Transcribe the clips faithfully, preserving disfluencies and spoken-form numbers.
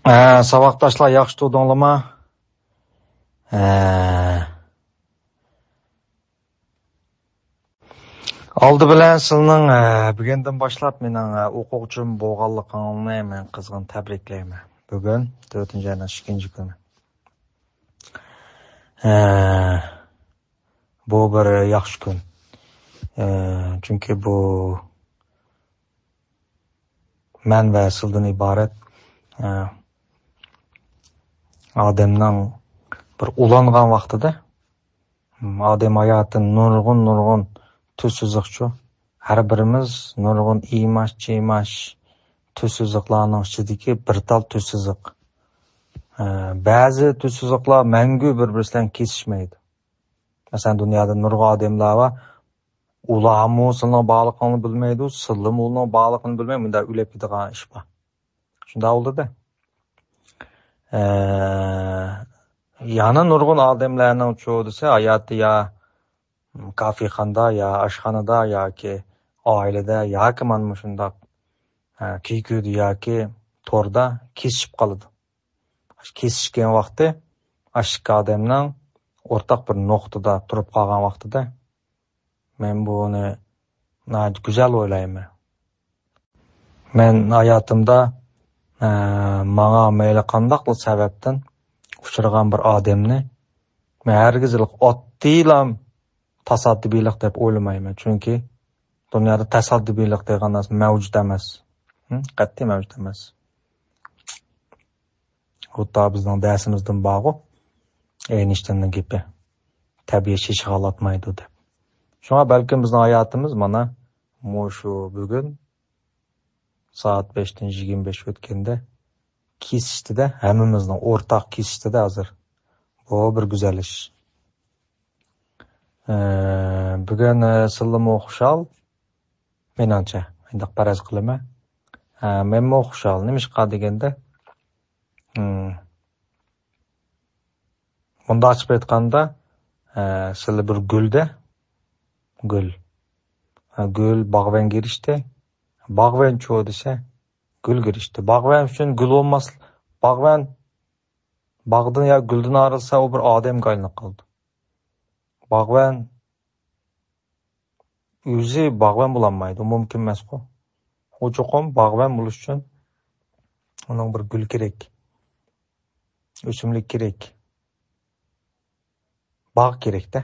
ئە، ساۋاقداشلار، ياخشى تۇردۇڭلارمۇ؟ ئە، ئالدى بىلەن سىلىنىڭ، ئە، بۈگۈندىن باشلاپ مېنىڭ، ئە، ئوقۇغۇچىم بولغانلىقىڭلارنى مەن قىزغىن تەبرىكلەيمەن. بۈگۈن تۆتىنچى ئاينىڭ ئىككىنچى كۈنى. ئە، بۇ بىر ياخشى كۈن. ئە، چۈنكى بۇ مەن ۋە سىلدىن ئىبارەت، ئە، ئادەمنىڭ بىر ئۇلانغان ۋاقتىدا، ئادەم ھاياتى نۇرغۇن، نۇرغۇن تۈز سىزىقچۇ. ھەر بىرىمىز نۇرغۇن ئىماش، چىماش تۈز سىزىقلارنىڭ ئىچىدىكى بىر تال تۈز سىزىق. ئە، بەزى تۈز سىزىقلار مەڭگۈ بىر-بىرسى بىلەن كېسىشمەيدۇ. مەسىلەن، دۇنيادا نۇرغۇن ئادەملەر بار، ئۇلارمۇ سىلىنىڭ بارلىقىڭنى بىلمەيدۇ، سىلىمۇ ئۇلارنىڭ بارلىقىنى بىلمەي، مۇنداق ئۆلۈپ كېتىدىغان ئىش بار. شۇنداق بولدى-دە. ئە، يەنە نۇرغۇن ئادەملەرنىڭچۇ دېسە، ھاياتى يا كافېخانىدا، يا ئاشخانىدا، ياكى ئائىلىدە، ياكى مانا مۇشۇنداق، ئە، كىكۇدا ياكى توردا كېسىشىپ قالىدۇ. كېسىشكەن ۋاقتى ئاشۇ ئىككى ئادەمنىڭ ئورتاق بىر نۇقتىدا تۇرۇپ قالغان ۋاقتىدا، مەن بۇنى ناھايىتى گۈزەل ئويلايمەن. مەن ھاياتىمدا، ئە، ماڭا مەيلى قانداقلا سەۋەبتىن ئۇچرىغان بىر ئادەمنى مەن ھەرگىز ئاددىيلا تاسادىپىيلىق دەپ ئويلىمايمەن. چۈنكى دۇنيادا تاسادىپىيلىق دېگەن نەرسە مەۋجۇت ئەمەس. ھە؟ قەتئىي مەۋجۇت ئەمەس. ھەتتا بىزنىڭ دەرسىمىزدىن بارغۇ، ئەينىشتىننىڭ گېپى. تەبىئەت شېشىغا ئالاتمايدۇ دەپ. شۇڭا بەلكىم بىزنىڭ ھاياتىمىز مانا مۇشۇ بۈگۈن سائەت بەشتىن يىگىرمە بەش ئۆتكەندە كېسىشتىدە، ھەممىمىزنىڭ ئورتاق كېسىشتىدە ھازىر. بۇ بىر گۈزەل ئىش. ئە، بۈگۈن، ئە، سىلىمۇ خۇشال، مېنىڭچە، ئۇنداق پەرەز قىلىمەن. ئە، مەنمۇ خۇشال. نېمىشقا دېگەندە، ھىم، مۇنداقچە ئېيتقاندا، ئە، سىلى بىر گۈلدە، گۈل. ئە، گۈل باغۋەنگە ئېرىشتى. باغۋەنچۇ دېسە، گۈلگە ئېرىشتى. باغۋەن ئۈچۈن گۈل بولماس، باغۋەن باغدىن يا گۈلدىن ئايرىلسا، ئۇ بىر ئادەمگە ئايلىنىپ قالىدۇ. باغۋەن ئۆزى باغۋەن بولالمايدۇ، مۇمكىن ئەمەسقۇ. ئۇ چوقۇم باغۋەن بولۇش ئۈچۈن ئۇنىڭ بىر گۈل كېرەك، ئۆسۈملۈك كېرەك، باغ كېرەكتە.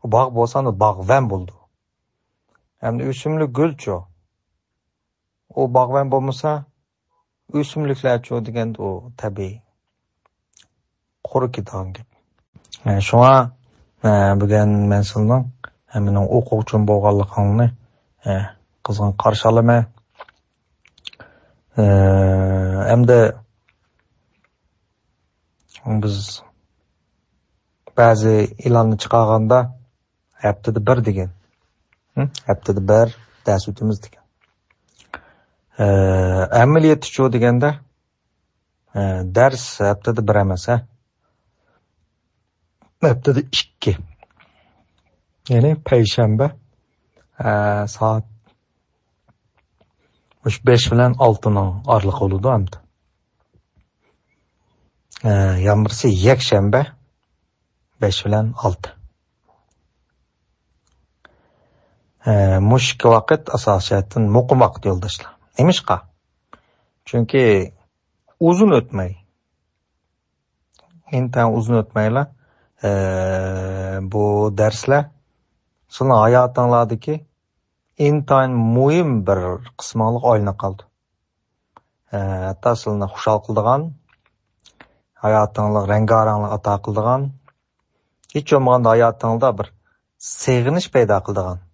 ئۇ باغ بولسا، ئاندىن باغۋەن بولىدۇ. ئەمدى ئۆسۈملۈك گۈلچۇ؟ ئۇ باغۋەن بولمىسا، ئۆسۈملۈكلەرچۇ دېگەندە، ئۇ تەبىئىي قۇرۇپ كېتىدىغان گەپ. ئە، شۇڭا، ئە، بۈگۈن مەن سىلىنىڭ، ئە، مېنىڭ ئوقۇغۇچىم بولغانلىقىڭنى، ئە، قىزغىن قارشى ئالىمەن. ئە، ئەمدى بىز بەزى ئېلاننى چىقارغاندا، ھەپتىدە بىر دېگەن. ھە؟ ھەپتىدە بىر دەرس ئۆتىمىز دېگەن. ئە، ئەمەلىيەتتىچۇ دېگەندە، ئە، دەرس ھەپتىدە بىر ئەمەس، ھە؟ ھەپتىدە ئىككى. يەنى پەيشەنبە، ئە، سائەت مۇشۇ بەش بىلەن ئالتىنىڭ ئارىلىقى بولىدۇ ئەمدى. ئە، يەنە بىرسى يەكشەنبە، بەش بىلەن ئالتە. ئە، مۇشۇ ئىككى ۋاقىت ئاساسىي جەھەتتىن مۇقىم ۋاقىت، يولداشلار. نېمىشقا؟ چۈنكى ئۇزۇن ئۆتمەي، ئىنتايىن ئۇزۇن ئۆتمەيلا، ئە، بۇ دەرسلەر سىلىنىڭ ھاياتىڭلاردىكى ئىنتايىن مۇھىم بىر قىسمىڭلىققا ئايلىنىپ قالىدۇ. ئە، ھەتتا سىلىنى خۇشال قىلىدىغان، ھاياتىڭلىق رەڭگارەڭلىك ئاتا قىلىدىغان، ھېچ بولمىغاندا ھاياتىڭلاردا بىر سېغىنىش پەيدا قىلىدىغان.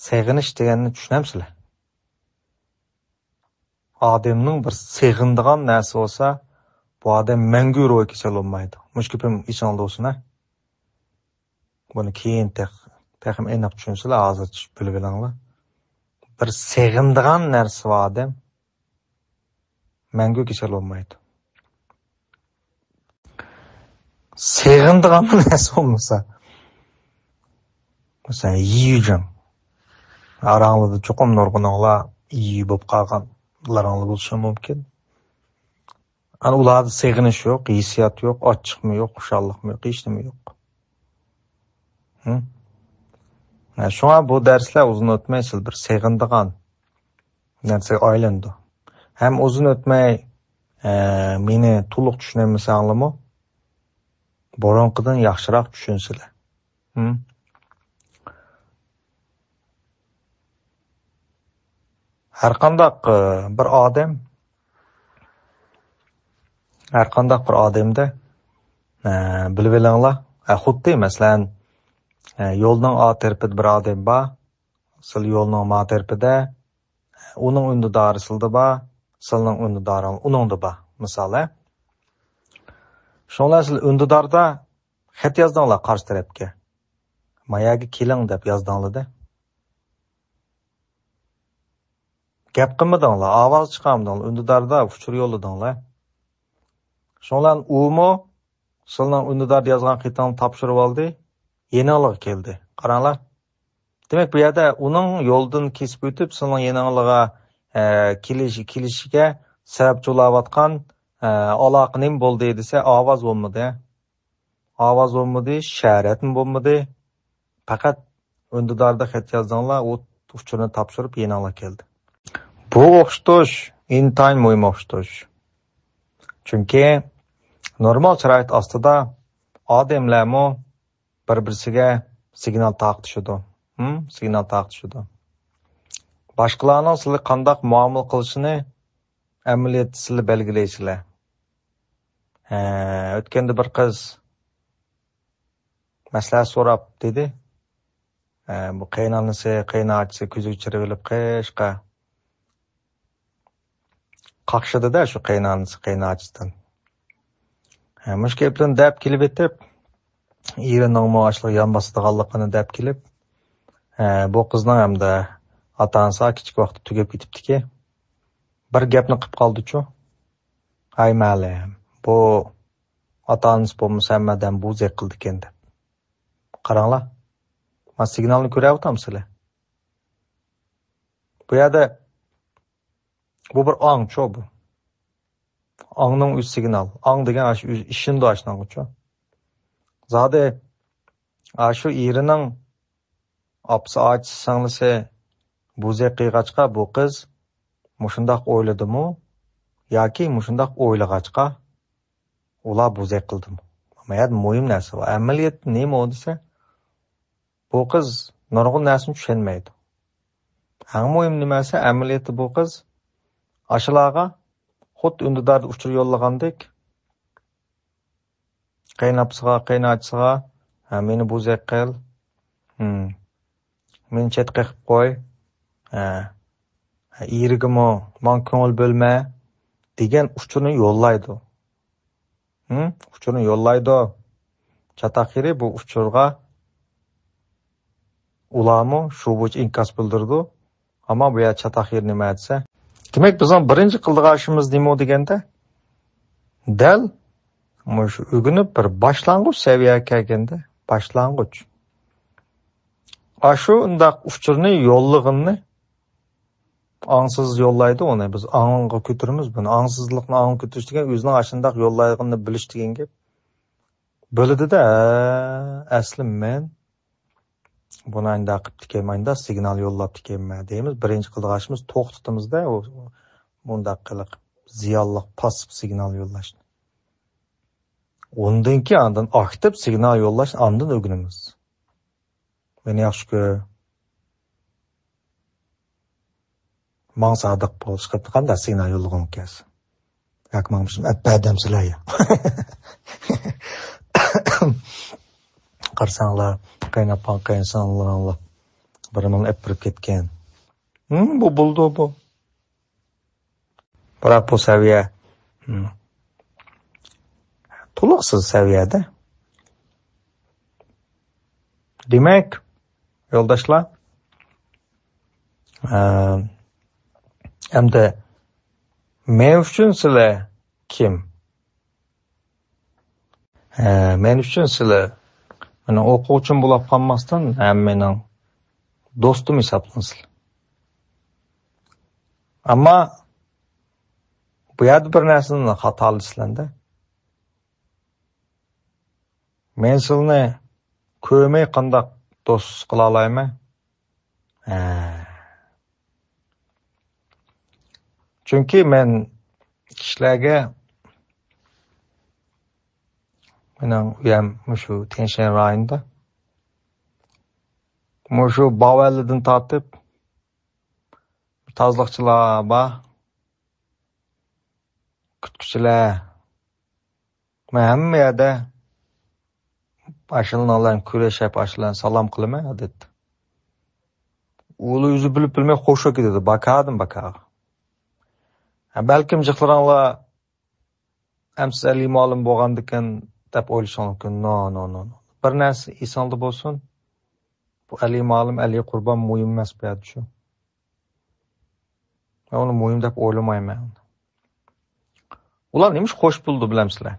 سېغىنىش دېگەننى چۈشىنەمسىلەر؟ ئادەمنىڭ بىر سېغىنىدىغان نەرسە بولسا، بۇ ئادەم مەڭگۈ روھىي كېسەل بولمايدۇ. مۇشۇ گېپىم ئېسىڭلاردا بولسۇن، ھە؟ بۇنى كېيىن تېخ-، تېخىمۇ ئېنىق چۈشىنىسىلەر، ھازىرچە بىلىۋېلىڭلار. بىر سېغىنىدىغان نەرسە بار ئادەم، مەڭگۈ كېسەل بولمايدۇ. سېغىنىدىغان نەرسە بولمىسا، مەسىلەن، يىيۈجاڭ. ئاراڭلاردا چوقۇم نۇرغۇنۇڭلار يىيۈ بولۇپ قالغانلىرىڭلار بولۇشى مۇمكىن. ئەنە ئۇلاردا سېغىنىش يوق، ھېسسىيات يوق، ئاچچىقمۇ يوق، خۇشاللىقمۇ يوق، ھېچنېمە يوق. ھە، شۇڭا بۇ دەرسلەر ئۇزۇن ئۆتمەي سىلى بىر سېغىنىدىغان نەرسىگە ئايلىنىدۇ. ھەم ئۇزۇن ئۆتمەي، ئە، مېنى تولۇق چۈشىنەلمىسەڭلارمۇ، بۇرۇنقىدىن ياخشىراق چۈشىنىسىلەر. ھىم. ھەرقانداق، ئە، بىر ئادەم، ھەرقانداق بىر ئادەمدە، ئە، بىلىۋېلىڭلار، ئە، خۇددى مەسىلەن، ئە، يولنىڭ ئا تەرىپىدە بىر ئادەم بار، سىلى يولنىڭ ما تەرىپىدە، ئۇنىڭ ئۈندىدارى سىلىدە بار، سىلىنىڭ ئۈندىدارى ئۇنىڭدا بار. مىسال، ھە؟ شۇڭلار سىلى ئۈندىداردا خەت يازدىڭلار قارشى تەرەپكە. ما يەرگە كېلىڭ دەپ يازدىڭلار-دە. گەپ قىلمىدىڭلار، ئاۋاز چىقارمىدىڭلار، ئۈندىداردا ئۇچۇر يوللىدىڭلار. شۇڭلار ئۇمۇ سىلىنىڭ ئۈندىداردا يازغان خېتىڭنى تاپشۇرۇۋالدى، يېنىڭلارغا كەلدى. قاراڭلار. دېمەك، بۇ يەردە ئۇنىڭ يولدىن كېسىپ ئۆتۈپ، سىلىنىڭ يېنىڭلارغا، ئە، كېلىش-، كېلىشىگە سەۋەبچى بولاۋاتقان، ئە، ئالاقە نېمە بولدى دېسە، ئاۋاز بولمىدى. ئاۋاز بولمىدى، ئىشارەتمۇ بولمىدى. پەقەت ئۈندىداردا خەت يازدىڭلار، ئۇ ئۇچۇرنى تاپشۇرۇپ يېنىڭلار كەلدى. بۇ ئوخشىتىش ئىنتايىن مۇھىم ئوخشىتىش. چۈنكى نورمال شارائىت ئاستىدا ئادەملەرمۇ بىر-بىرسىگە سىگنال تارقىتىشىدۇ. ھىم؟ سىگنال تارقىتىشىدۇ. باشقىلارنىڭ سىلىگە قانداق مۇئامىلە قىلىشىنى ئەمەلىيەتتە سىلەر بەلگىلەيسىلەر. ھە، ئۆتكەندە بىر قىز مەسلىھەت سوراپ دېدى. ھە، بۇ قېيىنئانىسى، قېيىنئاچىسى كۆزىگە چىرىۋېلىپ قېشقا قاقشىدى-دە شۇ قېيىنئانىسى، قېيىنئاچىسىدىن. ھە، مۇشۇ گەپلەرنى دەپ كېلىۋېتىپ، ئېرىنىڭمۇ ئاشۇلارغا يان باسىدىغانلىقىنى دەپ كېلىپ، ھە، بۇ قىزنىڭ ھەمدە ئاتا-ئانىسى كىچىك ۋاقىتتا تۈگەپ كېتىپتىكى، بىر گەپنى قىپ قالدىچۇ. ھاي مەلىم، بۇ ئاتا-ئانىسى بولمىسا ھەممە ئادەم بوزەك قىلىدىكەن دەپ. قاراڭلار، ما سىگنالنى كۆرۈۋاتامسىلەر؟ بۇ يەردە بۇ بىر ئاڭچۇ بۇ. ئاڭنىڭ ئۆزى سىگنال. ئاڭ دېگەن ئاشۇ ئۆزى ئىشىنىدۇ ئاشۇنىڭغىچۇ. زادى ئاشۇ ئېرىنىڭ ئاپىسى، ئاچىسى، سىڭلىسى بوزەك قىلغاچقا بۇ قىز مۇشۇنداق ئويلىدىمۇ ياكى مۇشۇنداق ئويلىغاچقا ئۇلار بوزەك قىلدىمۇ؟ ما يەردە مۇھىم نەرسە بار. ئەمەلىيەتتە نېمە ئۇ دېسە، بۇ قىز نۇرغۇن نەرسىنى چۈشەنمەيدۇ. ئەڭ مۇھىم نېمىسى، ئەمەلىيەتتە بۇ قىز ئاشۇلارغا خۇددى ئۈندىداردا ئۇچۇر يوللىغاندەك، قېيىنئاپىسىغا، قېيىنئاچىسىغا، ھە، مېنى بوزەك قىل، ھىم، مېنى چەتكە قېقىپ قوي، ھە، ھە، ئېرىگىمۇ ماڭا كۆڭۈل بۆلمە دېگەن ئۇچۇرنى يوللايدۇ. ھىم؟ ئۇچۇرنى يوللايدۇ. چاتاق يېرى بۇ ئۇچۇرغا ئۇلارمۇ شۇ بويىچە ئىنكاس بىلدۈرىدۇ. ئەمما بۇ يەردە چاتاق يېرى نېمە دېسە، دېمەك، بىزنىڭ بىرىنچى قىلىدىغان ئىشىمىز نېمە دېگەندە، دەل مۇشۇ ئۆگىنىپ بىر باشلانغۇچ سەۋىيەگە كەلگەندە، باشلانغۇچ، ئاشۇ ئۇنداق ئۇچۇرنى يوللىغىنىنى ئاڭسىز يوللايدۇ ئۇنى. بىز ئاڭغا كۆتۈرىمىز بۇنى. ئاڭسىزلىقنى ئاڭغا كۆتۈرۈش دېگەن ئۆزىنىڭ ئاشۇنداق يوللايدىغىنىنى بىلىش دېگەن گەپ. بىلىدۇ-دە، ھە، ئەسلى مەن بۇنى ئانداق قىپتىكەنمەن، ئانداق سىگنال يوللاپتىكەنمەن دەيمىز. بىرىنچى قىلىدىغان ئىشىمىز توختىتىمىز-دە، ئۇ، مۇنداق قىلىپ زىيانلىق پاسسىپ سىگنال يوللاشنى. ئۇندىن كېيىن ئاندىن ئاكتىپ سىگنال يوللاش، ئاندىن ئۆگىنىمىز. مېنى ياخشى كۆر. ماڭا سادىق بول، ئىشقىلىپ قانداق سىگنال يوللىغۇڭ كەلسە. ياكى ماڭا بىر ئەپ بەردەمسىلەر يا. قارىساڭلار، قېيىنئاپاڭ، قېيىنسىڭلىرىڭلار بىر مىڭ ئەپ بېرىپ كەتكەن. ھىم، بۇ بولىدۇ بۇ. بىراق بۇ سەۋىيە، ھىم، تولۇقسىز سەۋىيەدە. دېمەك، يولداشلار، ئە، ئەمدى مەن ئۈچۈن سىلەر كىم؟ ئە، مەن ئۈچۈن سىلەر مېنىڭ ئوقۇغۇچىم بولاپ قالماستىن، ھەممىنىڭ دوستۇم ھېسابلىنىسىلەر. ئەمما بۇ يەردە بىر نەرسىنى خاتالىسىلەندە. مەن سىلىنى كۆرمەي قانداق دوست قىلالايمەن؟ ھە. چۈنكى مەن كىشىلەرگە، مېنىڭ ئۆيەم مۇشۇ تيەنشەن رايونىدا. مۇشۇ باۋەنلىدىن تارتىپ تازىلىقچىلار بار، كۈتكۈچىلەر. مەن ھەممە يەردە ئاشۇلارنىڭ بىلەن كۆرۈشۈپ، ئاشۇلارنى سالام قىلىمەن ئادەتتە. ئۇلار ئۆزى بىلىپ بىلمەي خوش بولۇپ كېتىدۇ، باكادىن باكاغا. ھە، بەلكىم جىقلىرىڭلار ئەمسە ئەلى مۇئەللىم بولغاندىكىن دەپ ئويلىشىڭ مۇمكىن. نو، نو، نو، نو. بىر نەرسە ئېسىڭدە بولسۇن. بۇ ئەلى مۇئەللىم، ئەلى قۇربان مۇھىم ئەمەس بۇ يەردە شۇ. مەن ئۇنى مۇھىم دەپ ئويلىمايمەن. ئۇلار نېمىش خوش بولىدۇ بىلەمسىلەر؟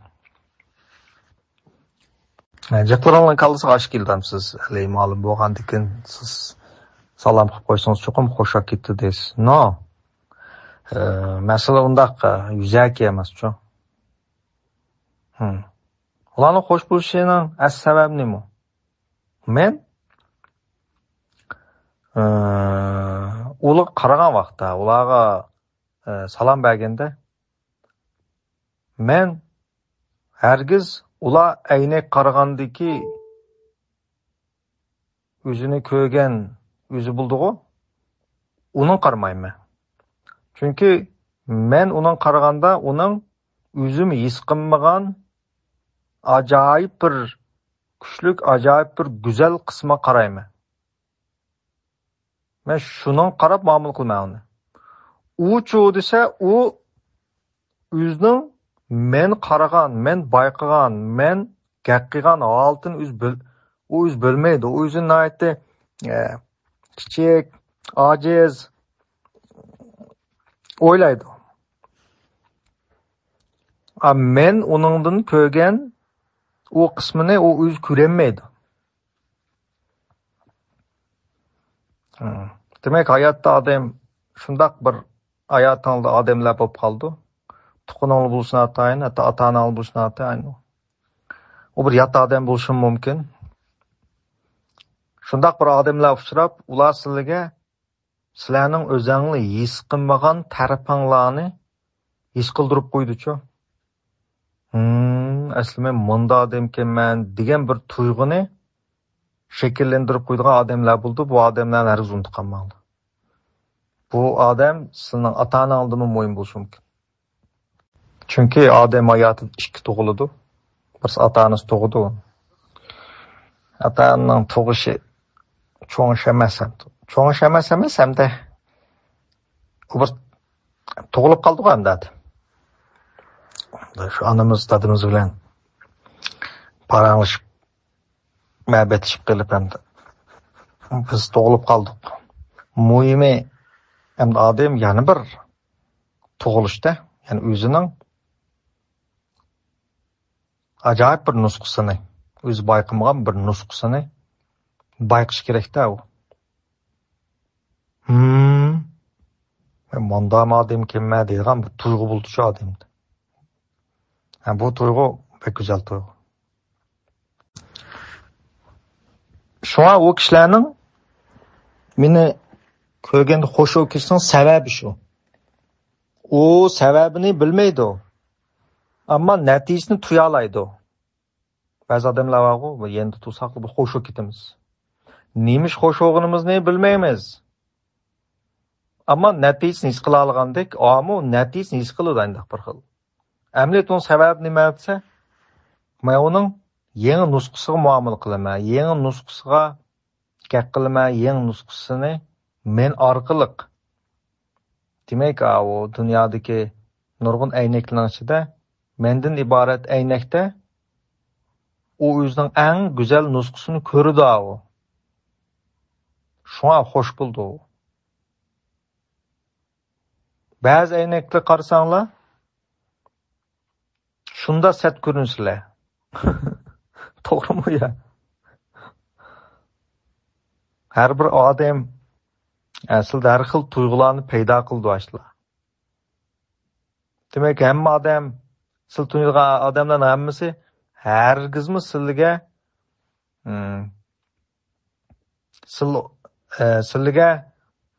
ھە، جىقلىرىڭلارنىڭ كاللىسىغا ئاشۇ كېلىدۇ، سىز ئەلى مۇئەللىم بولغاندىكىن سىز سالام قىلىپ قويسىڭىز چوقۇم خوش بولۇپ كېتىدۇ دەيسىز. نو. ئە، مەسىلە ئۇنداق، ئە، يۈزەكى ئەمەسچۇ. ھىم. ئۇلارنىڭ خوش بولۇشىنىڭ ئەسلى سەۋەبى نېمە؟ مەن، ئە، ئۇلارغا قارىغان ۋاقىتتا، ئۇلارغا، ئە، سالام بەرگەندە، مەن ھەرگىز ئۇلار ئەينەك قارىغاندىكى ئۆزىنى كۆرگەن ئۆزى بولىدىغۇ، ئۇنىڭ قارىمايمەن. چۈنكى مەن ئۇنىڭ قارىغاندا ئۇنىڭ ئۆزۈم ھېس قىلمىغان ئاجايىپ بىر كۈچلۈك، ئاجايىپ بىر گۈزەل قىسمىغا قارايمەن. مەن شۇنىڭغا قاراپ مۇئامىلە قىلىمەن ئۇنى. ئۇچۇ دېسە، ئۇ ئۆزىنىڭ مەن قارىغان، مەن بايقىغان، مەن گەپ قىلغان ھالىتىنى ئۆزى بىل-، ئۇ ئۆزى بىلمەيدۇ. ئۇ ئۆزىنى ناھايىتى، ئە، كىچىك، ئاجىز ئويلايدۇ. ئا، مەن ئۇنىڭدىن كۆرگەن ئۇ قىسمىنى ئۇ ئۆزى كۆرەلمەيدۇ. ھىم. دېمەك، ھاياتتا ئادەم شۇنداق بىر ھاياتىڭدا ئادەملەر بولۇپ قالىدۇ. تۇغقىنىڭلار بولۇشى ناتايىن، ھەتتا ئاتا-ئاناڭلار بولۇشى ناتايىن. ئۇ بىر يات ئادەم بولۇشىمۇ مۇمكىن. شۇنداق بىر ئادەملەر ئۇچراپ، ئۇلار سىلىگە سىلەرنىڭ ئۆزەڭلار ھېس قىلمىغان تەرىپىڭلارنى ھېس قىلدۇرۇپ قويىدۇچۇ. ھىم، ئەسلى مەن مۇنداق ئادەمكەنمەن دېگەن بىر تۇيغۇنى شەكىللەندۈرۈپ قويىدىغان ئادەملەر بولىدۇ. بۇ ئادەملەرنى ھەرگىز ئۇنتۇپ قالماڭلار. بۇ ئادەم سىزنىڭ ئاتا-ئاناڭلاردىنمۇ مۇھىم بولۇشى مۇمكىن. چۈنكى ئادەم ھاياتىدا ئىككى تۇغۇلىدۇ. بىرسى ئاتا-ئانىسى تۇغىدۇ. ئاتا-ئانىنىڭ تۇغۇشى چوڭ ئىش ئەمەس ھەم. چوڭ ئىش ئەمەس ئەمەس ھەمدە ئۇ بىر تۇغۇلۇپ قالدىغۇ ئەمدى ئادەم. شۇ ئانىمىز، دادىمىز بىلەن پاراڭلىشىپ، مۇھەببەتلىشىپ قېلىپ ئەمدى بىز تۇغۇلۇپ قالدۇق. مۇھىمى ئەمدى ئادەم يەنە بىر تۇغۇلۇشتا، يەنى ئۆزىنىڭ ئاجايىپ بىر نۇسخىسىنى، ئۆزى بايقىمىغان بىر نۇسخىسىنى بايقىشى كېرەكتە ئۇ. ھىم، مەن مۇنداق ئادەمكەنمەن دەيدىغان بىر تۇيغۇ بولىدۇ شۇ ئادەمدە. ھە، بۇ تۇيغۇ بەك گۈزەل تۇيغۇ. شۇڭا ئۇ كىشىلەرنىڭ مېنى كۆرگەندە خوش بولۇپ كېتىشىنىڭ سەۋەبى شۇ. ئۇ سەۋەبىنى بىلمەيدۇ. ئەمما نەتىجىسىنى تۇيالايدۇ. بەزى ئادەملەر بارغۇ، يېنىدا تۇرساقلا بىر خوش بولۇپ كېتىمىز. نېمىش خوش بولغىنىمىزنى بىلمەيمىز. ئەمما نەتىجىسىنى ھېس قىلالىغاندەك، ئامۇ نەتىجىسىنى ھېس قىلىدۇ ئانداق بىر خىل. ئەمەلىيەتتە ئۇنىڭ سەۋەبى نېمە دېسە، مانا ئۇنىڭ يېڭى نۇسخىسىغا مۇئامىلە قىلىمەن، يېڭى نۇسخىسىغا گەپ قىلىمەن، يېڭى نۇسخىسىنى مەن ئارقىلىق. دېمەك، ئاۋۇ دۇنيادىكى نۇرغۇن ئەينەكلەرنىڭ ئىچىدە مەندىن ئىبارەت ئەينەكتە ئۇ ئۆزىنىڭ ئەڭ گۈزەل نۇسخىسىنى كۆرىدۇ ئاۋۇ. شۇڭا خوش بولىدۇ ئۇ. بەزى ئەينەكلەر قارىساڭلار، شۇنداق سەت كۆرۈنىسىلەر. توغرىمۇ يا؟ ھەر بىر ئادەم ئەسلىدە ھەر خىل تۇيغۇلارنى پەيدا قىلىدۇ ئاشۇلار. دېمەك، ھەممە ئادەم، سىلە تونۇيدىغان ئادەملەرنىڭ ھەممىسى ھەرگىزمۇ سىلىگە، ئىم، سىل-، ئە، سىلىگە،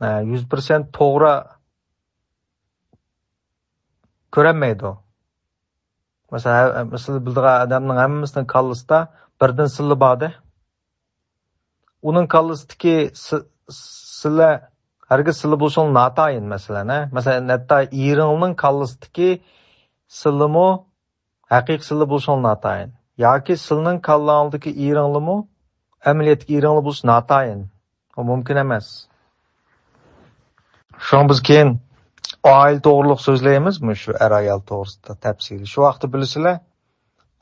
ئە، يۈز پىرسەنت توغرا كۆرەلمەيدۇ. مەسىلەن، ھە-، سىلى بىلىدىغان ئادەمنىڭ ھەممىسىنىڭ كاللىسىدا بىردىن سىلى باردى. ئۇنىڭ كاللىسىدىكى سى-، سىلە ھەرگىز سىلە بولۇشىڭ ناتايىن، مەسىلەن، ھە؟ مەسىلەن، ھەتتا ئېرىڭنىڭ كاللىسىدىكى سىلىمۇ ھەقىقىي سىلە بولۇشىڭ ناتايىن. ياكى سىلىنىڭ كاللاڭدىكى ئېرىڭلىمۇ ئەمەلىيەتتىكى ئېرىڭلى بولۇش ناتايىن. ئۇ مۇمكىن ئەمەس. شۇڭا بىز كېيىن ئائىلە توغرۇلۇق سۆزلەيمىز، مۇشۇ ئەر-ئايال توغرىسىدا تەپسىلىي. شۇ ۋاقىتتا بىلىسىلەر،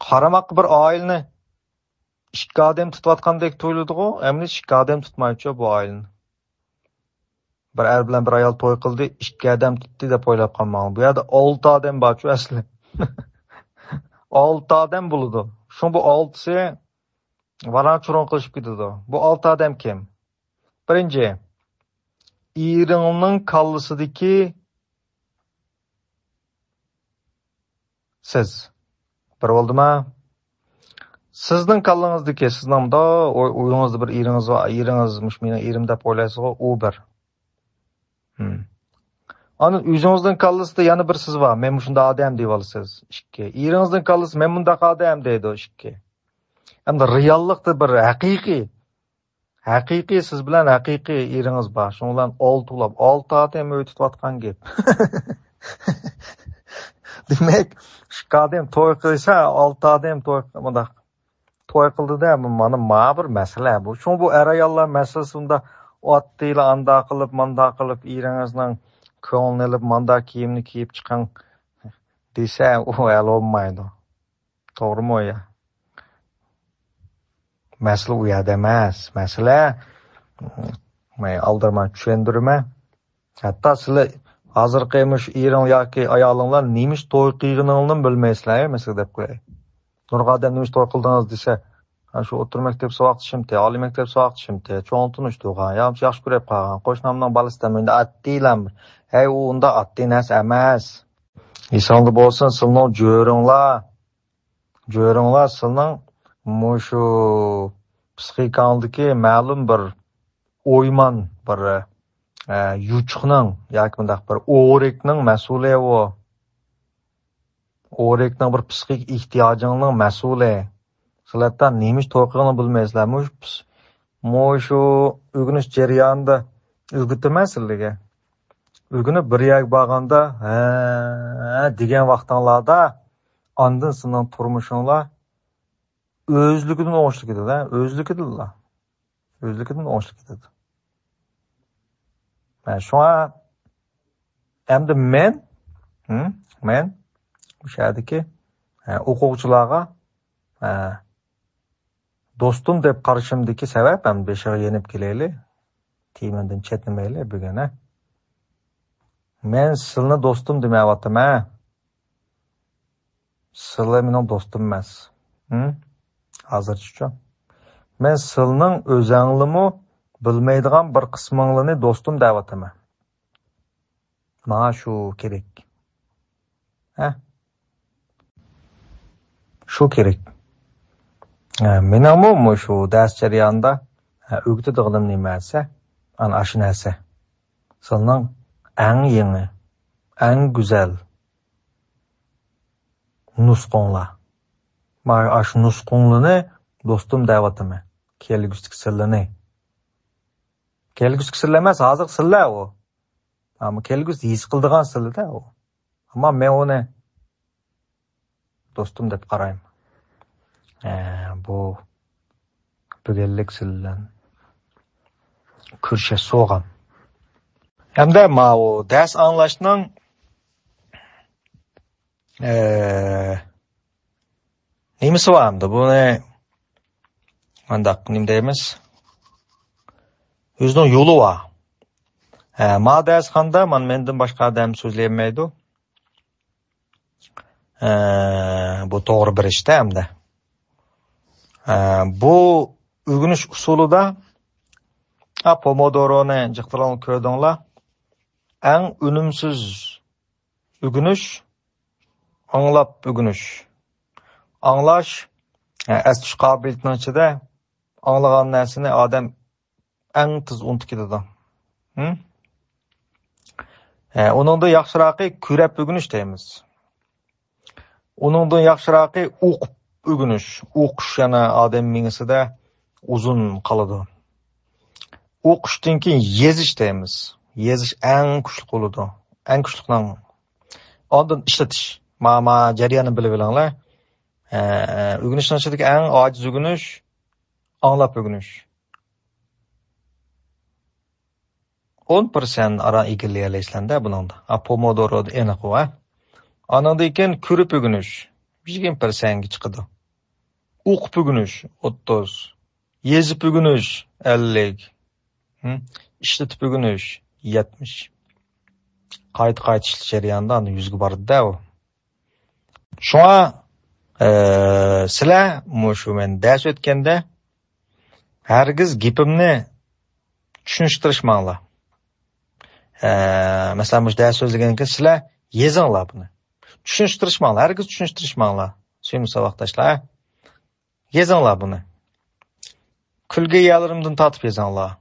قارىماققا بىر ئائىلىنى ئىككى ئادەم تۇتۇۋاتقاندەك تۇيۇلىدىغۇ، ئەمدى ئىككى ئادەم تۇتمايچۇ بۇ ئائىلىنى. بىر ئەر بىلەن بىر ئايال توي قىلدى، ئىككى ئادەم تۇتتى دەپ ئويلاپ قالماڭ. بۇ يەردە ئالتە ئادەم بارچۇ ئەسلى. ئالتە ئادەم بولىدۇ. شۇڭا بۇ ئالتىسى ۋاراڭ-چۇرۇڭ قىلىشىپ كېتىدۇ. بۇ ئالتە ئادەم كىم؟ بىرىنچى، ئېرىڭنىڭ كاللىسىدىكى سىز. بىر بولدىما؟ سىزنىڭ كاللىڭىزدىكى، سىزنىڭ مۇنداق ئۇ-، ئۇيىڭىزدا بىر ئېرىڭىز بار، ئېرىڭىز، مۇشۇ مېنىڭ ئېرىم دەپ ئويلايسىزغۇ، ئۇ بىر. ھىم. ئاندىن ئۆزىڭىزنىڭ كاللىسىدا يەنە بىر سىز بار، مەن مۇشۇنداق ئادەم دەيۋالىسىز، ئىككى. ئېرىڭىزنىڭ كاللىسى مەن مۇنداق ئادەم دەيدۇ، ئىككى. ئەمدى رېئاللىقتا بىر ھەقىقىي، ھەقىقىي سىز بىلەن ھەقىقىي ئېرىڭىز بار. شۇنىڭ بىلەن ئالتە بولۇپ، ئالتە ئادەم ئۆي تۇتۇۋاتقان گەپ. دېمەك، ئىككى ئادەم توي قىلسا، ئالتە ئادەم توي، مۇنداق توي قىلدى-دە، مانا ما بىر مەسىلە بۇ. شۇڭا بۇ ئەر-ئاياللار مەسىلىسى بۇنداق ئاددىيلا ئانداق قىلىپ، مانداق قىلىپ، ئېرىڭىزنىڭ كۆڭلىنى ئېلىپ، مانداق كىيىمنى كىيىپ چىقىڭ دېسە، ئۇ ھەل بولمايدۇ. توغرىمۇ يا؟ مەسىلە ئۇ يەردە ئەمەس. مەسىلە، مەن ئالدىرىماي چۈشەندۈرىمەن. ھەتتا سىلەر ھازىرقى مۇشۇ ئېرىڭ ياكى ئايالىڭلار نېمىش توي قىلغىنىڭلارنى بىلمەيسىلەر، مەسىلەن دەپ قوياي. نۇرغۇن ئادەم نېمىش توي قىلدىڭىز دېسە، ھە، شۇ ئوتتۇرا مەكتەپ ساۋاقدىشىمتى، ئالىي مەكتەپ ساۋاقدىشىمتى، چوڭ تونۇش تۇغان، يا ياخشى كۆرۈپ قالغان، قوشنامنىڭ بالىسى دەپ، ئەمدى ئاددىيلا. ھەي، ئۇ ئۇنداق ئاددىي نەرسە ئەمەس. ئېسىڭدە بولسۇن، سىلىنىڭ جۆرىڭلار، جۆرىڭلار سىلىنىڭ مۇشۇ پسىخىكاڭدىكى مەلۇم بىر ئويمان، بىر، ئە، يوچۇقنىڭ ياكى مۇنداق بىر ئورەكنىڭ مەسئۇلى ئۇ. ئورەكنىڭ بىر پسىخىك ئېھتىياجىڭنىڭ مەسئۇلى. سىلەر ھەتتا نېمە ئىش توي قىلغىنىنى بىلمەيسىلەر. مۇشۇ پس-، مۇشۇ ئۆگىنىش جەريانىدا ئۆگىتىمەن سىلەرگە. ئۆگىنىپ بىر يەرگە بارغاندا، ھە دېگەن ۋاقتىڭلاردا، ئاندىن سىلىنىڭ تۇرمۇشۇڭلار ئۆزلۈكىدىن ئوڭۇشلۇق كېتىدۇ، ھە؟ ئۆزلۈكىدىنلا. ئۆزلۈكىدىن ئوڭۇشلۇق كېتىدۇ. ھە، شۇڭا ئەمدى مەن، ھە، مەن مۇشۇ يەردىكى، ھە، ئوقۇغۇچىلارغا، ھە، دوستۇم دەپ قارىشىمدىكى سەۋەب، ھەم بېشىغا يېنىپ كېلەيلى، تېمىدىن چەتنىمەيلى بۈگۈن، ھە. مەن سىلىنى دوستۇم دېمەيۋاتىمەن. سىلى مېنىڭ دوستۇم ئەمەس. ھە؟ ھازىرچىچۇ؟ مەن سىلىنىڭ ئۆزەڭلىمۇ بىلمەيدىغان بىر قىسمىڭلىنى دوستۇم دەۋاتىمەن. ماڭا شۇ كېرەك. ھە؟ شۇ كېرەك. ھە، مېنىڭمۇ مۇشۇ دەرس جەريانىدا، ھە، ئۆگىتىدىغىنىم نېمە دېسە، ئانا ئاشۇ نەرسە. سىلىنىڭ ئەڭ يېڭى، ئەڭ گۈزەل نۇسخۇڭلار. مانا ئاشۇ نۇسخۇڭلىنى دوستۇم دەۋاتىمەن. كەلگۈسىدىكى سىلىنى. كەلگۈسىدىكى سىلى ئەمەس، ھازىرقى سىلىلەر ئۇ. ئەمما كەلگۈسىدە ھېس قىلىدىغان سىلىدە ئۇ. ئەمما مەن ئۇنى دوستۇم دەپ قارايمەن. ئە، بۇ بۈگۈنلۈك سىلەر بىلەن كۆرۈشەس سوغام. ھەمدە ماۋۇ دەرس ئاڭلاشنىڭ، ئە، نېمىسى بار ئەمدى؟ بۇنى مانداق نېمە دەيمىز؟ ئۆزىنىڭ يولى بار. ئە، ما دەرسخانىدا مانا مەندىن باشقا ئادەم سۆزلىيەلمەيدۇ. ئە، بۇ توغرا بىر ئىشتا ئەمدى. ئە، بۇ ئۆگىنىش ئۇسۇلىدا، ئا، پومودورونى جىقتىرىڭلار كۆردۈڭلار. ئەڭ ئۈنۈمسىز ئۆگىنىش ئاڭلاپ ئۆگىنىش. ئاڭلاش، ئە، ئەستە قابىلىيىتىنىڭ ئىچىدە ئاڭلىغان نەرسىنى ئادەم ئەڭ تېز ئۇنتۇپ كېتىدۇ. ھە؟ ئە، ئۇنىڭدىن ياخشىراقى كۆرەپ ئۆگىنىش دەيمىز. ئۇنىڭدىن ياخشىراقى ئوقۇپ ئۆگىنىش. ئوقۇش يەنە ئادەم مېڭىسىدە ئۇزۇن قالىدۇ. ئوقۇشتىن كېيىن يېزىش دەيمىز. يېزىش ئەڭ كۈچلۈك بولىدۇ. ئەڭ كۈچلۈكنىڭ ئاندىن ئىشلىتىش. ما، ما جەرياننى بىلىپ ئېلىڭلار. ئە، ئۆگىنىشنىڭ ئىچىدىكى ئەڭ ئاجىز ئۆگىنىش، ئاڭلاپ ئۆگىنىش. ئون پىرسەنت ئاران ئىگىلىيەلەيسىلەندە بۇنىڭدا. ئا، پومودورودا ئېنىق ئۇ، ھە. ئانىڭدىن كېيىن كۆرۈپ ئۆگىنىش، يىگىرمە پىرسەنتكە چىقىدۇ. ئوقۇپ ئۆگىنىش، ئوتتۇز. يېزىپ ئۆگىنىش، ئەللىك. ھە؟ ئىشلىتىپ ئۆگىنىش، يەتمىش. قايتا-قايتا ئىشلىتىش جەريانىدا ئاندىن يۈزگە بارىدۇ-دە ئۇ. شۇڭا، ئە، سىلەر مۇشۇ مەن دەرس ئۆتكەندە ھەرگىز گېپىمنى چۈشىنىشتۈرۈشمەڭلار. ئە، مەسىلەن، مۇشۇ دەرس سۆزلىگەندىن كېيىن سىلەر يېزىڭلار بۇنى. چۈشىنىشتۈرۈشمەڭلار، ھەرگىز چۈشىنىشتۈرۈشمەڭلار. سۆيۈملۈك ساۋاقداشلار، يېزىڭلار بۇنى. كۈلگە يەرلىرىمدىن تارتىپ يېزىڭلار.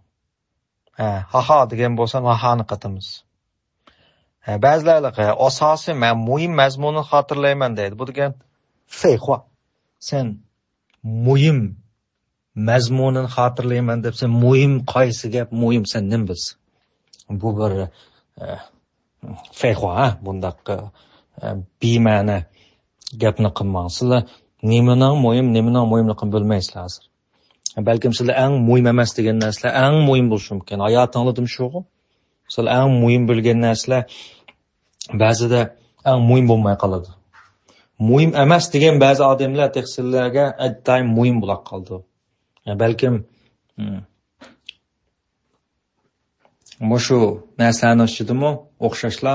ھە، ھاھا دېگەن بولسا، ھاھانى قاتىمىز. ھە، بەزىلەر، ھە، ئاساسىي، مەن مۇھىم مەزمۇننى خاتىرىلەيمەن دەيدۇ. بۇ دېگەن فېيخۇا. سەن مۇھىم مەزمۇنىنى خاتىرىلەيمەن دەپ، سەن مۇھىم قايسى گەپ، مۇھىم سەن نېمە بىلسەن؟ بۇ بىر، ئە، فەيخۇا، ھە؟ بۇنداق، ئە، بىمەنە گەپنى قىلماڭ. سىلەر نېمىنىڭ مۇھىم، نېمىنىڭ مۇھىملىقىنى بىلمەيسىلەر ھازىر. بەلكىم سىلەر ئەڭ مۇھىم ئەمەس دېگەن نەرسىلەر ئەڭ مۇھىم بولۇشى مۇمكىن. ھاياتىڭلاردىمۇ شۇغۇ؟ سىلەر ئەڭ مۇھىم بىلگەن نەرسىلەر بەزىدە ئەڭ مۇھىم بولماي قالىدۇ. مۇھىم ئەمەس دېگەن بەزى ئادەملەر تېخى سىلەرگە ئەتايىن مۇھىم بولاپ قالىدۇ. يا بەلكىم، ھىم، مۇشۇ نەرسىلەرنىڭ ئىچىدىمۇ ئوخشاشلا،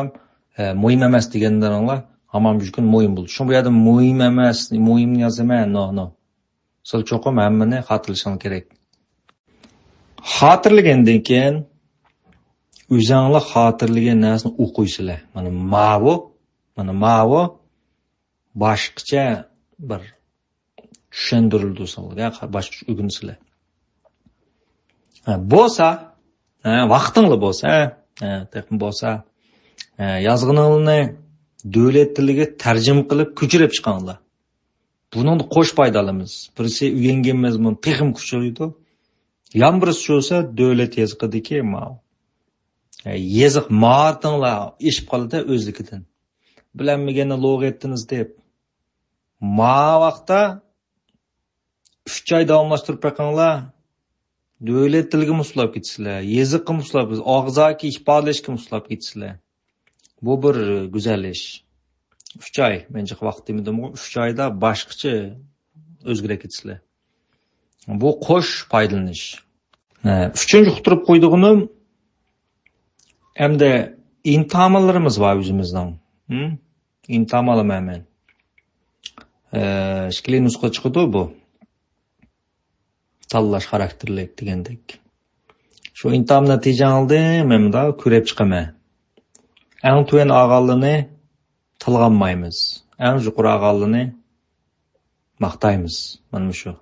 ئە، مۇھىم ئەمەس دېگەنلىرىڭلار ھامان بىر كۈن مۇھىم بولىدۇ. شۇڭا بۇ يەردە مۇھىم ئەمەس، مۇھىمنى يازىمەن، نو، نو. سىلەر چوقۇم ھەممىنى خاتىرىلىشىڭلار كېرەك. خاتىرىلىگەندىن كېيىن ئۆزۈڭلار خاتىرىلىگەن نەرسىنى ئوقۇيسىلەر. مانا ماۋۇ، مانا ماۋۇ باشقىچە بىر چۈشەندۈرۈلىدۇ سىلەرگە، باشقىچە ئۆگىنىسىلەر. ھە، بولسا، ھە، ۋاقتىڭلار بولسا، ھە، تېخىمۇ بولسا، ھە، يازغىنىڭلارنى دۆلەت تىلىگە تەرجىمە قىلىپ كۆچۈرۈپ چىقىڭلار. بۇنىڭدا قوش پايدا ئالىمىز. بىرسى ئۆگەنگىنىمىز بۇنى تېخىمۇ كۈچىيىدۇ. يەنە بىرسى بولسا دۆلەت يېزىقىدىكى ماۋۇ، ھە، يېزىق ماھارىتىڭلار ئېشىپ قالىدۇ ئۆزلۈكىدىن. بىلەلمىگەننى لوغا ئېيتتىڭىز دەپ. ما ۋاقىتتا ئۈچ ئاي داۋاملاشتۇرۇپ بېقىڭلار. دۆلەت تىلىگە مۇسۇللاپ كېتىسىلەر، يېزىققا مۇسۇللاپ كېتىسىلەر، ئاغزاكى ئىپادىلەشكە مۇسۇللاپ كېتىسىلەر. بۇ بىر گۈزەل ئىش. ئۈچ ئاي، مەن جىق ۋاقىت دېمىدىمغۇ، ئۈچ ئايدا باشقىچە ئۆزگىرەپ كېتىسىلەر. بۇ قوش پايدىلىنىش. ھە، ئۈچىنچى ئۇقتۇرۇپ قويىدىغىنىم، ئەمدى ئىمتىھانلىرىمىز بار ئۆزىمىزنىڭ. ھىم؟ ئىمتىھان ئالىمەن مەن. ئە، ئىككىلى نۇسخا چىقىدۇ بۇ. تاللاش خاراكتېرلىك دېگەندەك. شۇ ئىمتىھان نەتىجەڭ ئالدى، مەن مۇنداق كۆرۈپ چىقىمەن. ئەڭ تۆۋەن ئالغانلىرىنى تىلغا ئالمايمىز. ئەڭ يۇقىرى ئالغانلىرىنى ماختايمىز. مانا مۇشۇ.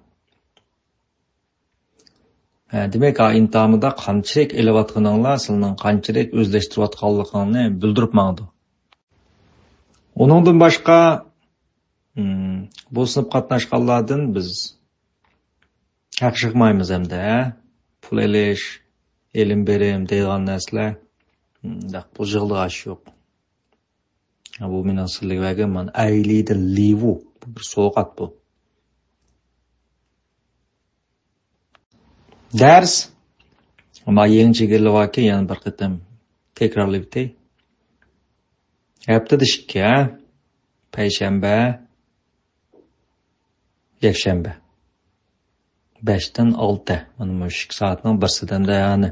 ھە، دېمەك، ھا، ئىمتىھاندا قانچىلىك ئېلىۋاتقىنىڭلار سىلىنىڭ قانچىلىك ئۆزلەشتۈرۈۋاتقانلىقىڭنى بىلدۈرۈپ ماڭىدۇ. ئۇنىڭدىن باشقا، ھىم، بۇ سىنىپ قاتناشقانلاردىن بىز ھەق يىغمايمىز ئەمدى، ھە؟ پۇل ئېلىش، ئېلىم بېرىم دەيدىغان نەرسىلەر، ھىم، بۇ يىغىلغان ئىش يوق. بۇ مېنىڭ سىلەرگە بەرگەن مانا ئەيلىدە لىۋۇ. بۇ بىر سوۋغات بۇ. دەرس. ما يېڭىچە كېلىۋاتكەن يەنە بىر قېتىم تەكرارلاپ ئۆتەي. ھەپتىدە ئىككى، ھە؟ پەيشەنبە، يەكشەنبە. بەشتىن ئالتە. مانا مۇشۇ ئىككى سائەتنىڭ بىرسىدىن دە يەنى،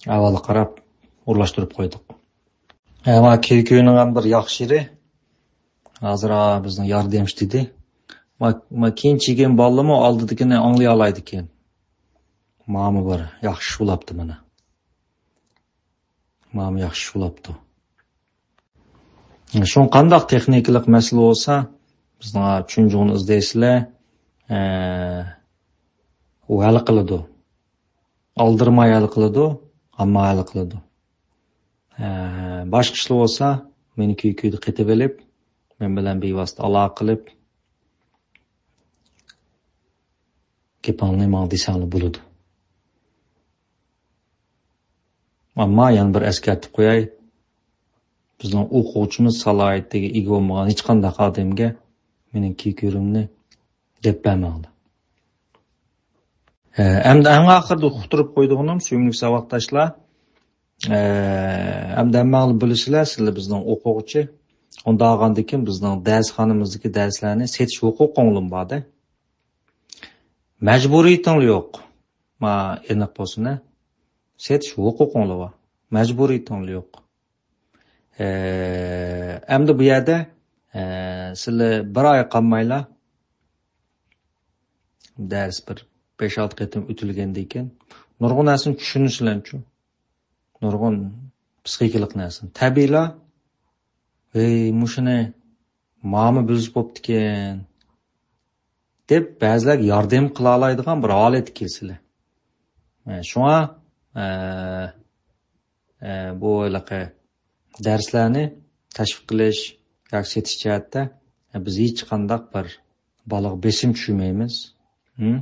ئەھۋالغا قاراپ ئورۇنلاشتۇرۇپ قويدۇق. ھە، ما كېيىنكى كۈننىڭ ھەم بىر ياخشى يېرى. ھازىر، ھا، بىزنىڭ ياردەمچى دېدى. ما، ما كېيىن چىگەن بالىمۇ ئالدىدىكىنى ئاڭلىيالايدىكەن. ماما بىر ياخشى بولاپتۇ مانا. ماما ياخشى بولاپتۇ. شۇڭا قانداق تېخنىكىلىق مەسىلە بولسا، بىزنىڭ چۈنجۇڭنى ئىزدەيسىلەر، ئە، ئۇ ھەل قىلىدۇ. ئالدىرىماي ھەل قىلىدۇ، ئەمما ھەل قىلىدۇ. ئە، باشقا ئىشلار بولسا، مېنى كۈي-كۈيدە قېتىۋېلىپ، مەن بىلەن بىۋاسىتە ئالاقە قىلىپ، گېپىڭلارنى ماڭا دېسەڭلار بولىدۇ. ئەمما يەنە بىر ئەسكەرتىپ قوياي، بىزنىڭ ئوقۇغۇچىمىز سالاھىيىتىگە ئىگە بولمىغان ھېچقانداق ئادەمگە مېنىڭ كۈي-كۈيلىرىمنى دەپ بەرمەڭلار. ئە، ئەمدى ئەڭ ئاخىرىدا ئۇقتۇرۇپ قويىدىغىنىم، سۆيۈملۈك ساۋاقداشلار، ئە، ئەمدى ھەممەڭلار بىلىسىلەر، سىلەر بىزنىڭ ئوقۇغۇچى. ئۇنداق بولغاندىكىن بىزنىڭ دەرسخانىمىزدىكى دەرسلەرنى سېتىش ھوقۇقۇڭلارمۇ بار-دە. مەجبۇرىيىتىڭلار يوق. ما ئېنىق بولسۇن، ھە. سېتىش ھوقۇقۇڭلار بار. مەجبۇرىيىتىڭلار يوق. ئە، ئەمدى بۇ يەردە، ئە، سىلەر بىر ئاي قالمايلا، دەرس بىر بەش-ئالتە قېتىم ئۆتۈلگەندىن كېيىن، نۇرغۇن نەرسىنى چۈشىنىسىلەرچۇ. نۇرغۇن پسىخىكىلىق نەرسىنى. تەبىئىيلا، ھەي، مۇشۇنى ماما بىلسە بوپتىكەن، دەپ بەزىلەرگە ياردەم قىلالايدىغان بىر ھالەتكە كېلىسىلەر. ئە، شۇڭا، ئە، ئە، بۇ ھېلىقى دەرسلەرنى تەشۋىق قىلىش ياكى سېتىش جەھەتتە، ئە، بىز ھېچقانداق بىر بالىغا بېسىم چۈشۈرمەيمىز. ھىم؟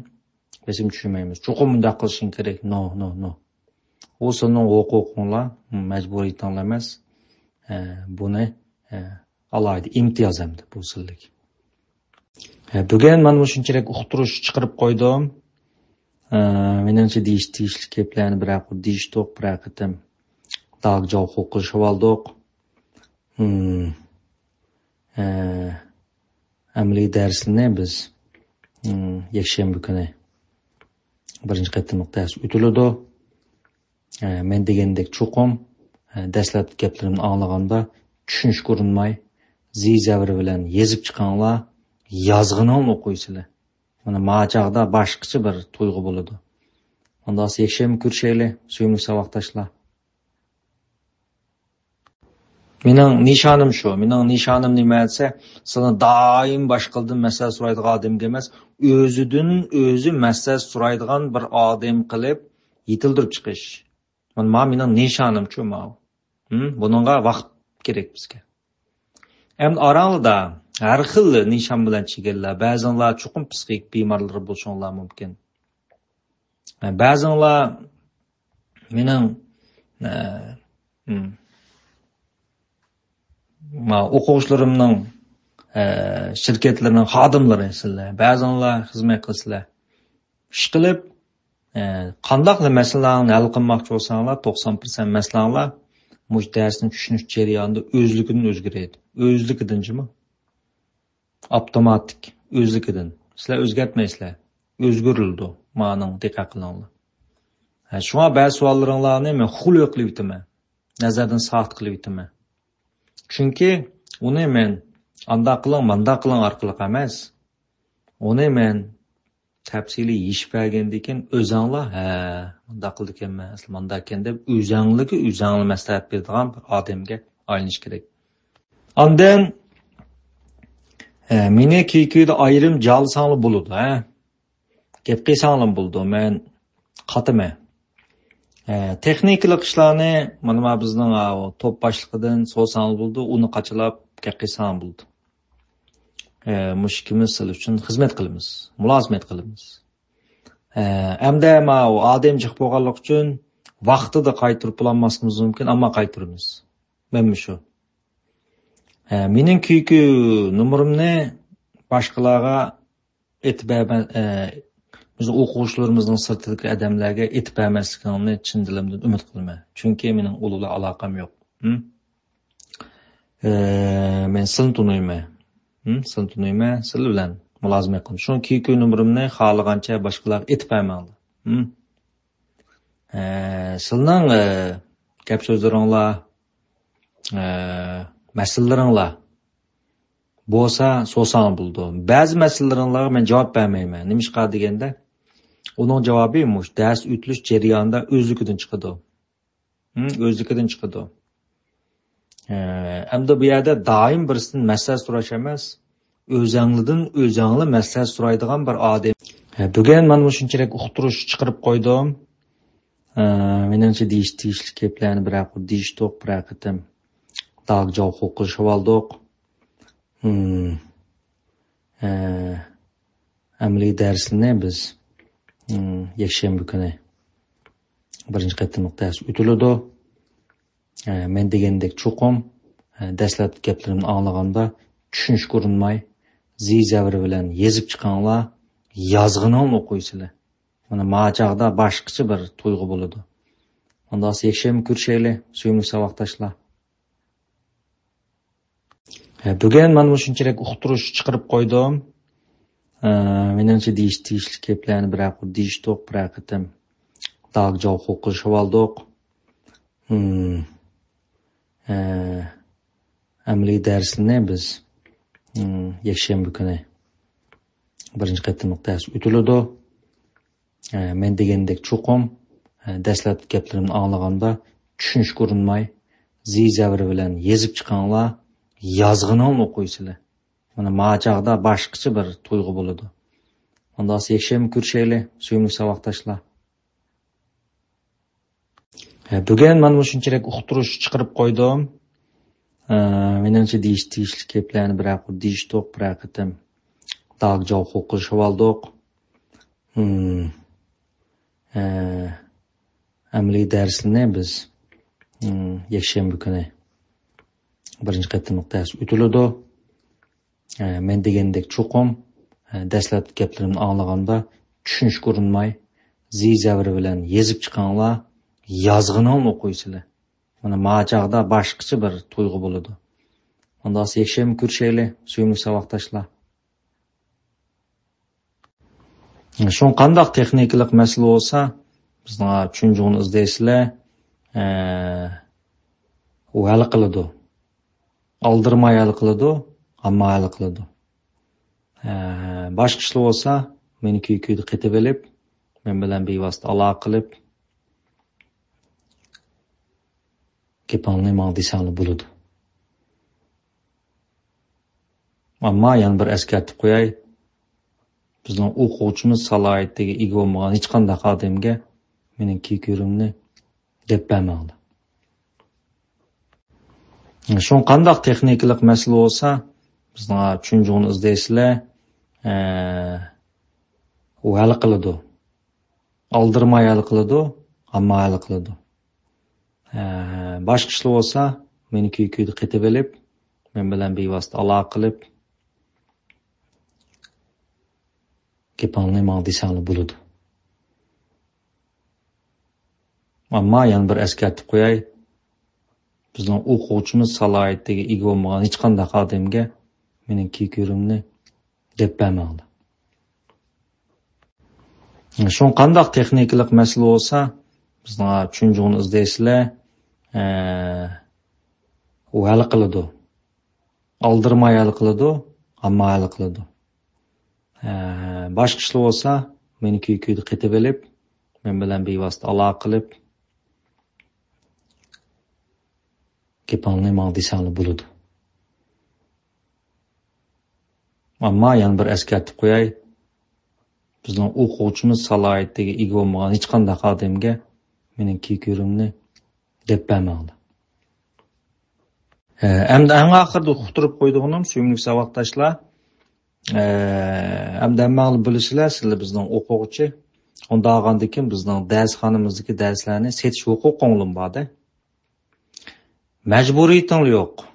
بېسىم چۈشۈرمەيمىز. چوقۇم مۇنداق قىلىشىڭ كېرەك. نو، نو، نو. ئۇ سىلىنىڭ ھوقۇقۇڭلار، مەجبۇرىيىتىڭلار ئەمەس. ئە، بۇنى، ئە، ئالاھىدە ئىمتىياز ئەمدى بۇ سىلىدىكى. ئە، بۈگۈن مانا مۇشۇنچىلىك ئۇقتۇرۇش چىقىرىپ قويدۇم. ئە، مېنىڭچە دېيىش تېگىشلىك گەپلەرنى بىرەر قۇر دېيىشتۇق، بىرەر قېتىم داغ جاۋ قوقۇشۇۋالدۇق. ھىم. ئە، ئەمەلىي دەرسنى بىز، ھىم، يەكشەنبە كۈنى بىرىنچى قېتىملىق دەرس ئۆتۈلىدۇ. ئە، مەن دېگەندەك چوقۇم، ئە، دەسلەپكى گەپلىرىمنى ئاڭلىغاندا چۈشىنىشكە ئۇرۇنماي، زى زەبىر بىلەن يېزىپ چىقىڭلار، يازغىنىڭنى ئوقۇيسىلەر. مانا ما چاغدا باشقىچە بىر تۇيغۇ بولىدۇ. ئۇنداق بولسا يەكشەنبە كۆرۈشەيلى، سۆيۈملۈك ساۋاقداشلار. مېنىڭ نىشانىم شۇ. مېنىڭ نىشانىم نېمە دېسە، سىلەرنى دائىم باشقىلاردىن مەسلىھەت سورايدىغان ئادەمگە ئەمەس، ئۆزىدىن ئۆزى مەسلىھەت سورايدىغان بىر ئادەم قىلىپ يېتىلدۈرۈپ چىقىش. مانا، مانا مېنىڭ نىشانىمچۇ ماۋۇ. ھىم، بۇنىڭغا ۋاقىت كېرەك بىزگە. ئەمدى ئاراڭلاردا ھەر خىل نىشان بىلەن چىگەنلەر، بەزىڭلار چوقۇم پسىخىك بىمارلىرى بولۇشۇڭلار مۇمكىن. بەزىڭلار مېنىڭ، ئە، ھىم، ما ئوقۇغۇچىلىرىمنىڭ، ئە، شىركەتلىرىنىڭ خادىملىرى سىلەر. بەزىڭلار خىزمەت قىلىسىلەر. ئىشقىلىپ، ئە، قانداقلا مەسىلىلەرنى ھەل قىلماقچى بولساڭلار، توقسان پىرسەنت مەسىلەڭلار مۇشۇ دەرسنى چۈشىنىش جەريانىدا ئۆزلۈكىدىن ئۆزگىرىدۇ. ئۆزلۈكىدىن جۇمۇ. ئاپتوماتىك، ئۆزلۈكىدىن. سىلەر ئۆزگەرتمەيسىلەر. ئۆزگىرىلىدۇ. مانىڭ دىققەت قىلىڭلار. ھە، شۇڭا بەزى سوئاللىرىڭلارنى مەن خۇلۇ قىلىۋېتىمەن. نەزەردىن ساقىت قىلىۋېتىمەن. چۈنكى ئۇنى مەن ئانداق قىلىڭ، مانداق قىلىڭ ئارقىلىق ئەمەس. ئۇنى مەن تەپسىلىي يېشىپ بەرگەندىن كېيىن ئۆزەڭلار، ھە، مۇنداق قىلىدىكەنمەن، ئەسلى مۇنداقكەن دەپ ئۆزەڭلىكى ئۆزەڭلار مەسلىھەت بېرىدىغان بىر ئادەمگە ئايلىنىش كېرەك. ئاندىن، ھە، مېنى كۈي-كۈيدە ئايرىم جالىساڭلار بولىدۇ، ھە. گەپ قىلساڭلار بولىدۇ، مەن قاتىمەن. ھە، تېخنىكىلىق ئىشلارنى مانا ما بىزنىڭ، ھە، توپ باشلىقىدىن سورىساڭلار بولىدۇ، ئۇنى قاچىلاپ گەپ قىلساڭلار بولىدۇ. ئە، مۇشۇ ئىككىمىز سىلەر ئۈچۈن خىزمەت قىلىمىز، مۇلازىمەت قىلىمىز. ئە، ئەمدى ماۋۇ ئادەم جىق بولغانلىقى ئۈچۈن ۋاقتىدا قايتۇرۇپ بولالماسلىقىمىز مۇمكىن، ئەمما قايتۇرىمىز. مەنمۇ شۇ. ئە، مېنىڭ كۈيكۈ نومۇرۇمنى باشقىلارغا ئېيتىپ بەرمە-، ئە، بىزنىڭ ئوقۇغۇچىلىرىمىزنىڭ سىرتىدىكى ئادەملەرگە ئېيتىپ بەرمەسلىكىڭنى چىن دىلىمدىن ئۈمىد قىلىمەن. چۈنكى مېنىڭ ئۇلار بىلەن ئالاقەم يوق. ھىم؟ ئە، مەن سىلىنى تونۇيمەن. ھىم؟ سىلىنى تونۇيمەن، سىلى بىلەن مۇلازىمەت قىلىمەن. شۇڭا كۈيكۈ نومۇرۇمنى خالىغانچە باشقىلارغا ئېيتىپ بەرمەڭلار. ھىم؟ ئە، سىلىنىڭ، ئە، گەپ سۆزلىرىڭلار، ئە، مەسىلىلىرىڭلار بولسا سورىساڭلار بولىدۇ. بەزى مەسىلىلىرىڭلارغا مەن جاۋاب بەرمەيمەن. نېمىشقا دېگەندە، ئۇنىڭ جاۋابى مۇشۇ دەرس ئۆتۈلۈش جەريانىدا ئۆزلۈكىدىن چىقىدۇ. ھىم، ئۆزلۈكىدىن چىقىدۇ. ئەمدى بۇ يەردە دائىم بىرسىدىن مەسلىھەت سوراش ئەمەس، ئۆزەڭلىدىن ئۆزەڭلا مەسلىھەت سورايدىغان بىر ئادەم. بۈگۈن مانا مۇشۇنچىلىك ئۇقتۇرۇش چىقىرىپ قويدۇم. مېنىڭچە دېيىش تېگىشلىك گەپلەرنى بىرەر قۇر دېيىشتۇق، بىرەر قېتىم داغ جاۋ قوقۇشۇۋالدۇق. ئەمەلىي دەرسنى بىز يەكشەنبە كۈنى بىرىنچى قېتىملىق دەرس ئۆتۈلىدۇ. مەن دېگەندەك چوقۇم دەسلەپكى گەپلىرىمنى ئاڭلىغاندا چۈشىنىشكە ئۇرۇنماي، زى زەبىر بىلەن يېزىپ چىقىڭلار، يازغىنىڭنى ئوقۇيسىلەر. مانا ما چاغدا باشقىچە بىر تۇيغۇ بولىدۇ. ئۇنداق يەكشەنبە كۆرۈشەيلى، سۆيۈملۈك ساۋاقداشلار. بۈگۈن مانا مۇشۇنچىلىك ئۇقتۇرۇش چىقىرىپ قويدۇم. مېنىڭچە دېيىش تېگىشلىك گەپلەرنى بىرەر قۇر دېيىشتۇق، بىرەر قېتىم داغ جاۋ قوقۇشۇۋالدۇق. ئەمەلىي دەرسنى بىز يەكشەنبە كۈنى بىرىنچى قېتىملىق دەرس ئۆتۈلىدۇ. مەن دېگەندەك چوقۇم دەسلەپكى گەپلىرىمنى ئاڭلىغاندا چۈشىنىشكە ئۇرۇنماي، زى زەبىر بىلەن يېزىپ چىقىڭلار، يازغىنىڭنى ئوقۇيسىلەر. مانا ما چاغدا باشقىچە بىر تۇيغۇ بولىدۇ. ئۇنداق يەكشەنبە كۆرۈشەيلى، سۆيۈملۈك ساۋاقداشلار. بۈگۈن مانا مۇشۇنچىلىك ئۇقتۇرۇش چىقىرىپ قويدۇم. مېنىڭچە دېيىش تېگىشلىك گەپلەرنى بىرەر قۇر دېيىشتۇق، بىرەر قېتىم داغ جاۋ قوقۇشۇۋالدۇق. ئەمەلىي دەرسنى بىز يەكشەنبە كۈنى بىرىنچى قېتىملىق دەرس ئۆتۈلىدۇ. مەن دېگەندەك چوقۇم دەسلەپكى گەپلىرىمنى ئاڭلىغاندا چۈشىنىشكە ئۇرۇنماي، زى زەبىر بىلەن يېزىپ چىقىڭلار، يازغىنىڭنى ئوقۇيسىلەر. مانا ما چاغدا باشقىچە بىر تۇيغۇ بولىدۇ. ئۇنداق يەكشەنبە كۆرۈشەيلى، سۆيۈملۈك ساۋاقداشلار. شۇڭا قانداق تېخنىكىلىق مەسىلە بولسا، بىزنىڭ چۈنجۇڭنى ئىزدەيسىلەر، ئە، ئۇ ھەل قىلىدۇ. ئالدىرىماي ھەل قىلىدۇ، ئەمما ھەل قىلىدۇ. ئە، باشقا ئىشلار بولسا، مېنى كۈيكۈيدە قېتىۋېلىپ، مەن بىلەن بىۋاسىتە ئالاقە قىلىپ، گېپىڭنى ماڭا دېسەڭلار بولىدۇ. ئەمما يەنە بىر ئەسكەرتىپ قوياي، بىزنىڭ ئوقۇغۇچىمىز سالاھىيىتىگە ئىگە بولمىغان ھېچقانداق ئادەمگە مېنىڭ كىيكۈرۈمنى دەپ بەرمەڭلار. شۇڭا قانداق تېخنىكىلىق مەسىلە بولسا، بىزنىڭ چۈنجۇڭنى ئىزدەيسىلەر، ئە، ئۇ ھەل قىلىدۇ. ئالدىرىماي ھەل قىلىدۇ، ئەمما ھەل قىلىدۇ. ئە، باشقا ئىشلار بولسا، مېنى كۈيكۈيدە قېتىۋېلىپ، مەن بىلەن بىۋاسىتە ئالاقە قىلىپ، گېپىڭنى ماڭا دېسەڭلار بولىدۇ. ئەمما يەنە بىر ئەسكەرتىپ قوياي، بىزنىڭ ئوقۇغۇچىمىز سالاھىيىتىگە ئىگە بولمىغان ھېچقانداق ئادەمگە مېنىڭ كىيكۈرۈمنى دەپ بەرمەڭلار. شۇڭا قانداق تېخنىكىلىق مەسىلە بولسا، بىزنىڭ چۈنجۇڭنى ئىزدەيسىلەر، ئە، ئۇ ھەل قىلىدۇ. ئالدىرىماي ھەل قىلىدۇ، ئەمما ھەل قىلىدۇ. ئە، باشقا ئىشلار بولسا، مېنى كۈيكۈيدە قېتىۋېلىپ، مەن بىلەن بىۋاسىتە ئالاقە قىلىپ، گېپىڭنى ماڭا دېسەڭلار بولىدۇ. ئەمما يەنە بىر ئەسكەرتىپ قوياي، بىزنىڭ ئوقۇغۇچىمىز سالاھىيىتىگە ئىگە بولمىغان ھېچقانداق ئادەمگە مېنىڭ كىيكۈرۈمنى دەپ بەرمەڭلار. ئە، ئەمدى ئەڭ ئاخىرىدا ئۇقتۇرۇپ قويىدىغىنىم، سۆيۈملۈك ساۋاقداشلار، ئە، ئەمدى ھەممەڭلار بىلىسىلەر، سىلەر بىزنىڭ ئوقۇغۇچى. ئۇنداق بولغاندىكىن بىزنىڭ دەرسخانىمىزدىكى دەرسلەرنى سېتىش ھوقۇقۇڭلار بار-دە. مەجبۇرىيىتىڭلار يوق.